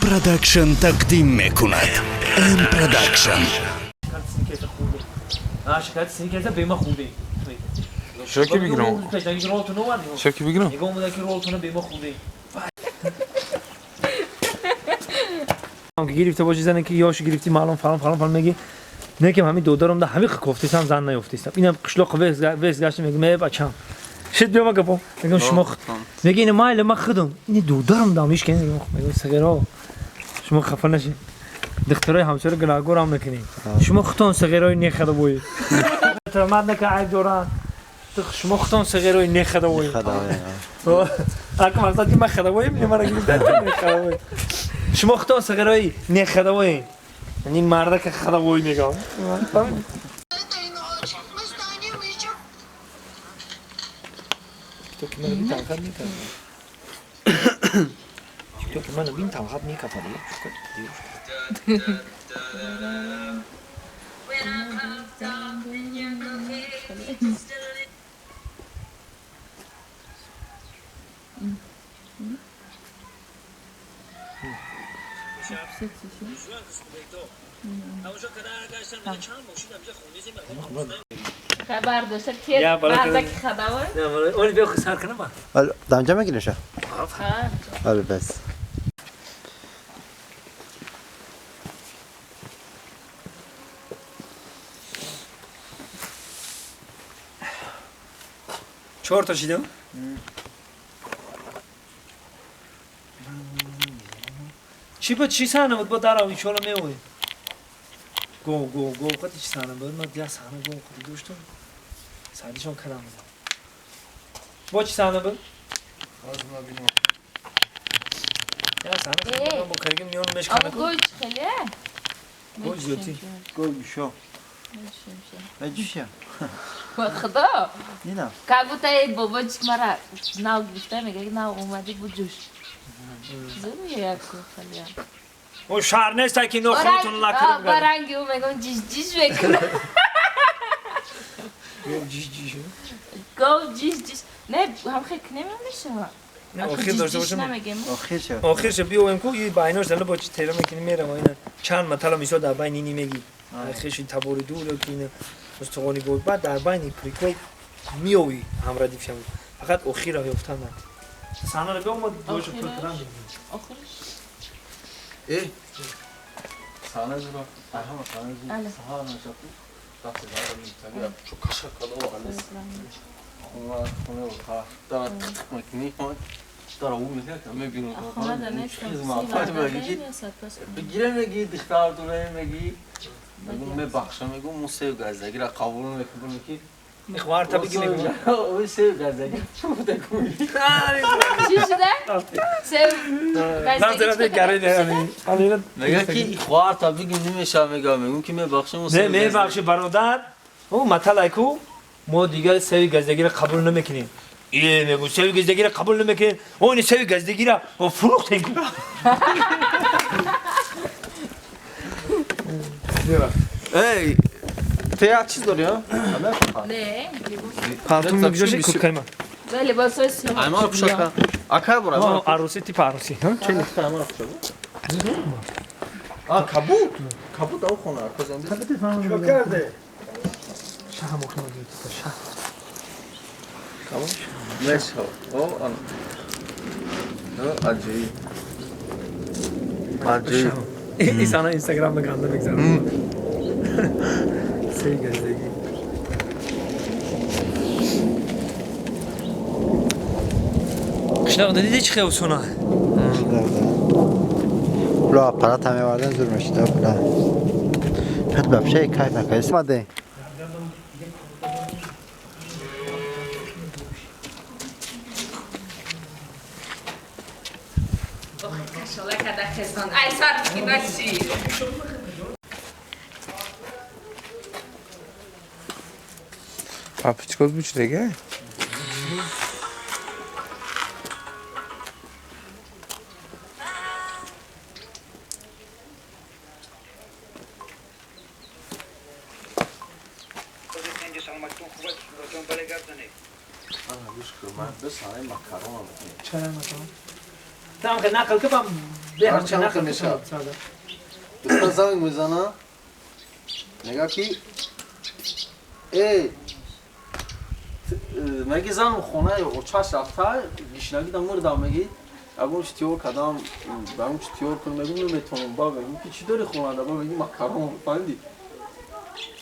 Production тақдим мекунад. M Production. Шоки бигирам. Шоки бигирам. Гирифта боши зане ки ёш гирифти маълум фалон фалон фалон меги не ки ҳамин додарам да ҳамин кофтисам зан наёфтисам. Инам қишлоқ вес гашт меги ме бачам. Шит биёма гапо. Мегам шумо меги ина майли ма худам. Ини додарам дам иш кен мегам сағиро. Шумо хафа нашед. Духтарои ҳамсоя гунаҳгор ҳам накунед. Шумо худтон сағирои нехада боед. Мад нака айб доранд. Шумо худтон сағирои нехада боед. Ака мақсад ки ман хадавоем, не мара гирифта нехадавоем. Шумо худтон сағирои нехадавоем. Яъни мардака хадавой мегам. То ки мана бин талхат мекард. То ки мана бин талхат мекафад. خبر داشت که مردک خداوند نه اون بیا خسار کنم. دانجا میگیرشه. آره بس. چهار تا شیدم. چی بود چی صحنه بود با درام ان میوي گو گو گو قد چی صحنه بود من دیگه صحنه گو قد دوشتم سعدیشون کلام بود با چی صحنه بود باز ما بینیم یا صحنه با کرگیم میون مش کنه گو خیلی گو زیادی گو شو مجوشم با خدا نه کابوتای بابا چی مرا ناو گرفته میگه ناو اومدی بجوش او شهر نیست که نخودتون لکرم با رنگی او میگم جیش جیش میکنه. جیش جیش گو جیش جیش نه هم خیلی نمیشه. نه آخر داشته باشم آخر شو بیایم کو یه بایناش دله با چی تیره میکنی میرم اینا چند مثلا میسا در بین اینی میگی خیلی تباری دور که اینا استقانی گفت بعد در بین پریکول میوی هم ردیف شم فقط اخیر را یافتن. صحنه رو بیام ما دوشو پر کردم. آخرش ای صحنه زورا آها صحنه زورا صحنه شاپو رفت زارا چو کشا کلا وغلس خونه خونه و تا دارا تق تق میکنی دارا او میگه که میبینم خونه دانش بگیره میگی دختر دوره میگی میگم میبخشم میگم موسی گازگی را قبول میکنم که اخوار تا بگی میگم او سه گازگی چو بده چی شده؟ سه گازگی میگه که اخوار تا بگی نمیشه میگم میگم که میبخشم. نه میبخشی برادر او مثلا کو ما دیگه سه گازگی را قبول نمیکنیم. ای میگم سه گازگی را قبول نمیکنیم. اون سه گازگی را فروختیم کو. ای تو یک چیز داری ها؟ نه پالتون میگذاشی کوکای من لباسای سیاه ایمان پوشاک اکا برو عروسی تیپ عروسی ها چه ایمان پوشاک آ کبوت کبوت او خونه کجا چیکار کرده شه مخنو گرفت شه کبوت نشه او آن عجیب عجیب این اینستاگرام گنده میگذارم. سه گزدگی قشلاق دیدی چه خیلی لا аппарат هم می‌آوردن زور می‌شد لا حتی بپشه کیف نکایست ماده ای سر کی نشی پاپچکوز بوچ دیگه چرا مکرون؟ تمام که نقل که Ҳарчанд мешавад. Духтар занг мезана, мега ки эй, меги занам хонаи очаш рафта, гишнагӣ да мурдам, меги ягон чи тиёр кардам, ягон чи тиёр кун, мегум наметавонам. Ба мегум ки чӣ дори хонада? Ба меги макарон, фаҳмидӣ?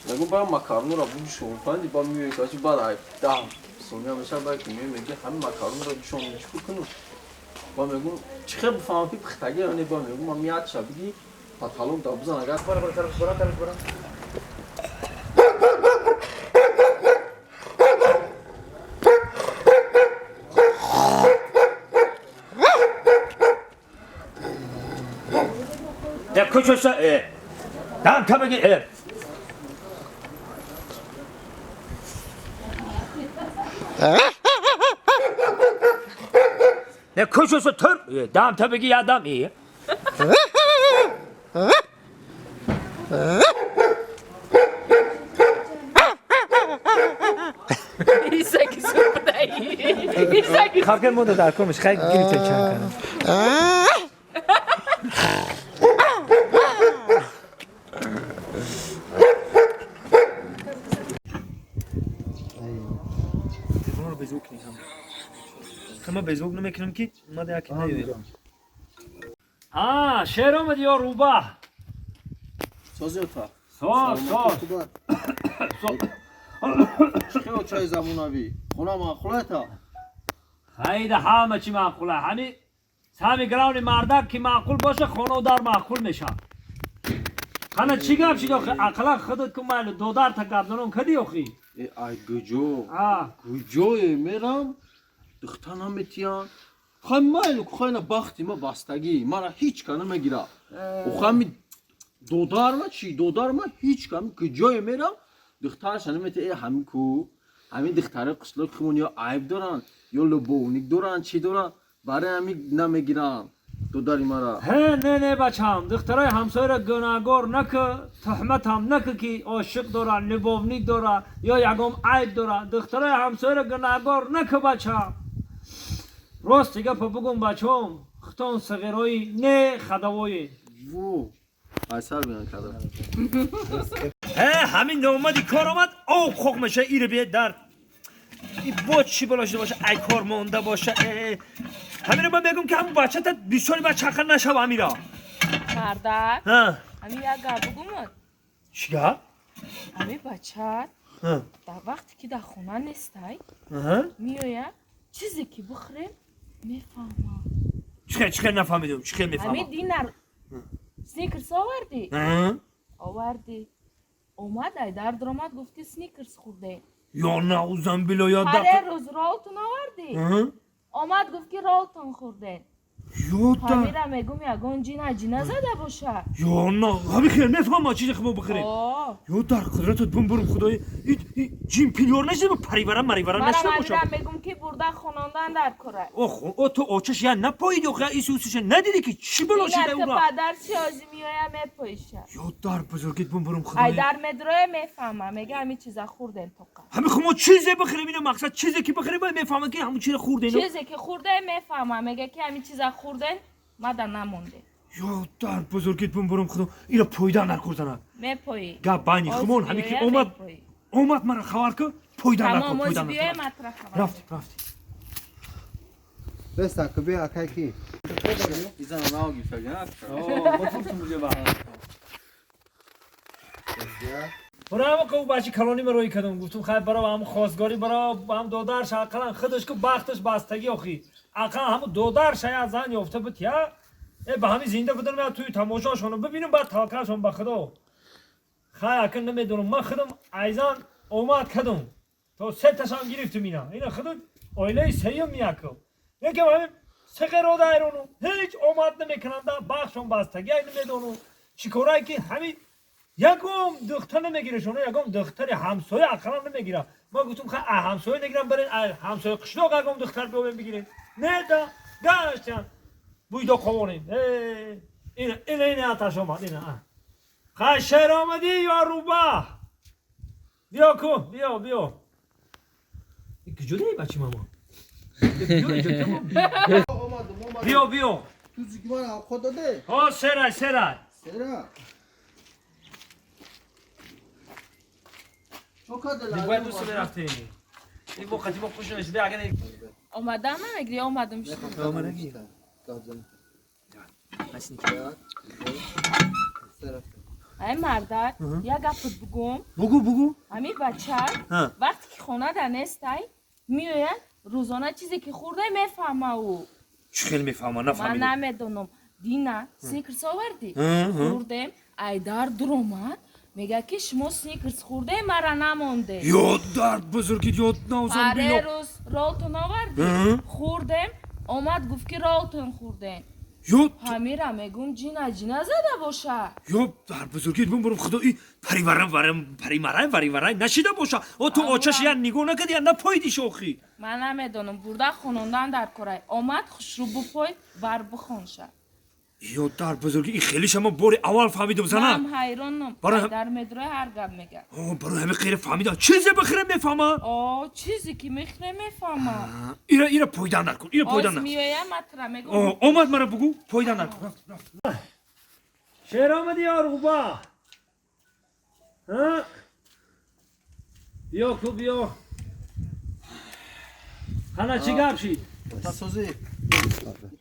Мегум ба макаронро буҷушон, фаҳмидӣ? Ба меои качи баъд ай 10 сония мешавад, ба ки меои меги ҳамин макаронро ҷушон, чӣ кор кунам? Ба мегум чӣ хел бифаҳмам ки пухтагӣ ё не? Ба мегум ам якша биги потолок да бизан агар. Бара, бара, тараф бара, тараф бара. 야, 그쳤어. 예. 다음 타백이 예. 내 그쳤어. 털. 예. 다음 타백이 야담 예. Исаки супдаи. Исаки. Хакер монда дар кор меш хай гирифта чанд кардам. Телефонро беззвук кунем. Ма беззвук намекунам ки омада яке наёяд. А, шер омад ё рӯбаҳ? Созиёта. Соз, соз. Чӣ чай замонавӣ хона маъқулата? Хайда, ҳама чӣ маъқула. Ҳами сами главный мардак ки маъқул боша, хонао дар маъқул мешавад. Қана, чӣ гап шид охи? Ақалан худат ку майлу додарта гапзанон кадӣ охи? Э, ай гуҷо? А. Куҷое мерам, духтар наметиҳанд. Хай майлу, хайна бахти ма бастагӣ, мара ҳеҷ ка намегира. Охами додарма чӣ, додарма ҳеҷ ка куҷое мерам, духтарша наметиҳ. Э, ҳамин ку ҳамин духтари қишлоқи хумон ё айб доранд, ё любовник доранд, чӣ доранд, барои ҳамин намегиранд додари мара. Ҳе, не, не, бачам, духтарои ҳамсояро гунаҳгор накӣ, туҳматам накӣ ки ошиқ дора, любовник дора ё ягон айб дора. Духтарои ҳамсояро гунаҳгор накӣ, бачам. Рости гапа бугум, бачом, хутон сағирои не хадавои. Во, айсар бинан кардам. Ҳе, ҳамин номади кор омад, об хоқ меша, ире бие дар и бо чӣ бало шуда боша, ай кор монда боша. Э, ҳамиро ман мегум ки ҳамун бачата бисёри ба чақа нашава ҳамира. Мардак. Ҳа. Ами як гап бугумад. Чӣ гап? Ами бачат Ҳа. дар вақте ки дар хона нестай, Аҳа. меояд, чизе ки бихӯрем, мефаҳмам. Чӣ хел, чӣ хел нафаҳмидум, чӣ хел Ами мефаҳмам? динар сникерс овардӣ? Ҳа? Овардӣ. Омад, ай дар даромад, гуфт ки сникерс хӯрдем. Ё наузамбило, ё Ҳаре да. рӯз ролтон овардӣ? Ҳа? Омад, гуфт ки ролтон хӯрдем. Ё да. Ҳамира мегум, ягон ҷина ҷина зада боша. Ё на, ҳами хел мефаҳмам чизе ки мо бихӯрем. О. Ё дар қудратат бумбурум, худои, ҷин пинёр нашида, паривара маривара Мара нашида боша. ҳамира мегум ки бурда хонондан дар кора. Ох, о, ту очаш я напоиди охи, исусиша надиди ки чӣ бало шида Ина ту ура? падар чи ҳози меоя, мепоиша. Ё дар бузургит бумбурум, Ай худои. дар медроя, мефаҳма, мега ҳами чиза хӯрдем тоқа. Ҳами хо мо чизе бихӯрем, ина мақсад чизе ки бихӯрем, баъд мефаҳмад ки ҳамун чизе хӯрдем. Чизе ки хӯрдем, мефаҳма, мега ки ҳами чиза хӯрдем, мада намондем. Ё дар бузургит бумбурум, худо, ина пойдан дар курзанад. Мепоӣ. Гап байни хумон, ҳами ки омад, омад, мара хабар ку, пойдан дар Тамом. кур, Ози пойдан биёя, дар кур. матра хабар. Рафтем, рафтем. Беста ку бия акай ки. Изана нав гирифтагӣ. Барам ку бачи калони ма рӯй кардам, гуфтум хай барам ҳам хостгорӣ, барам ҳам додарш, ақалан худаш ку бахташ бастагӣ охи. Ақалан ҳамун додарш я зан ёфта буд я. Э, ба ҳамин зинда будан я туи тамошошонро бибинам, баъд таваккалшон ба худо. Хай, акн намедонам, ман худам айзан омад кардам. То се ташам гирифтум ина. Ина худам оилаи сеюм яку. Якам ҳамин сеғерода айрону ҳеҷ омад намекунанда, бахтшон бастагӣ, ай намедонам. Чӣ корае ки ҳамин ягон духтар намегира шуно, ягон духтари ҳамсоя ақаллан намегира. Ма гуфтум хай, а ҳамсоя нагирам, барен а ҳамсоя қишлоқ ягон духтар биёбем, бигирем. Не да, гаштан буйдо қовонем. Э, ина, ина, ина аташ омад, ина. А. Хай, шер омадӣ ё рӯбаҳ? Биё ку, биё, биё. Куҷо даи бачи мама? Биё, биё. Тузи ки ман авқот доде? Ҳо, серай, серай. Сера. Чо карде? Бояд дӯст мерафтем. Ин бо қати мо хуш намешид. Агар Омадам намегири, омадам. Ай мардак, як гапат бугум. Бугу, бугу. Ҳами бача вақте ки хонада нестай, меояд, рӯзона чизе ки хӯрда мефаҳма ӯ. Чӣ хел мефаҳма? Ман Нафаҳмидам. Намедонам. Дина сникерс овардӣ, хӯрдем, айдар дуромад, мега ки шумо сникерс хӯрде, мара намонде. Ё дард бузурги, ё навзан Паре било. Рӯз ролтон овардӣ, хӯрдем, омад, гуфт ки ролтон хӯрдем. Ё Ҳамира мегум, ҷина ҷина зада боша. Ё дар бузурги, бумбурум худо, и париварам варам паримарай вариварай нашида боша. О, ту очаш я нигоҳ накарди, я напоиди шохи. Ман намедонам, бурда хонондан дар корай. Омад, хушрӯ бупой, бар бихонша. Ё дар бузурги, и хеле шама бори аввал фаҳмидум, зана. Ман ҳайронам. Дар медрои ҳар гап мега. О, барои ҳами қире фаҳмидам. Чизе бихӯре мефаҳма? О, чизе ки мехӯре мефаҳма. Ира пойдан дар кун, ира пойдан Оз дар. меоям, матра мегум. О, омад, мара бугу, пойдан дар кун. Шер омадӣ, ёрғуба? Ҳа? Биё ку, биё. Ҳана, чӣ гап шид? Тасозӣ.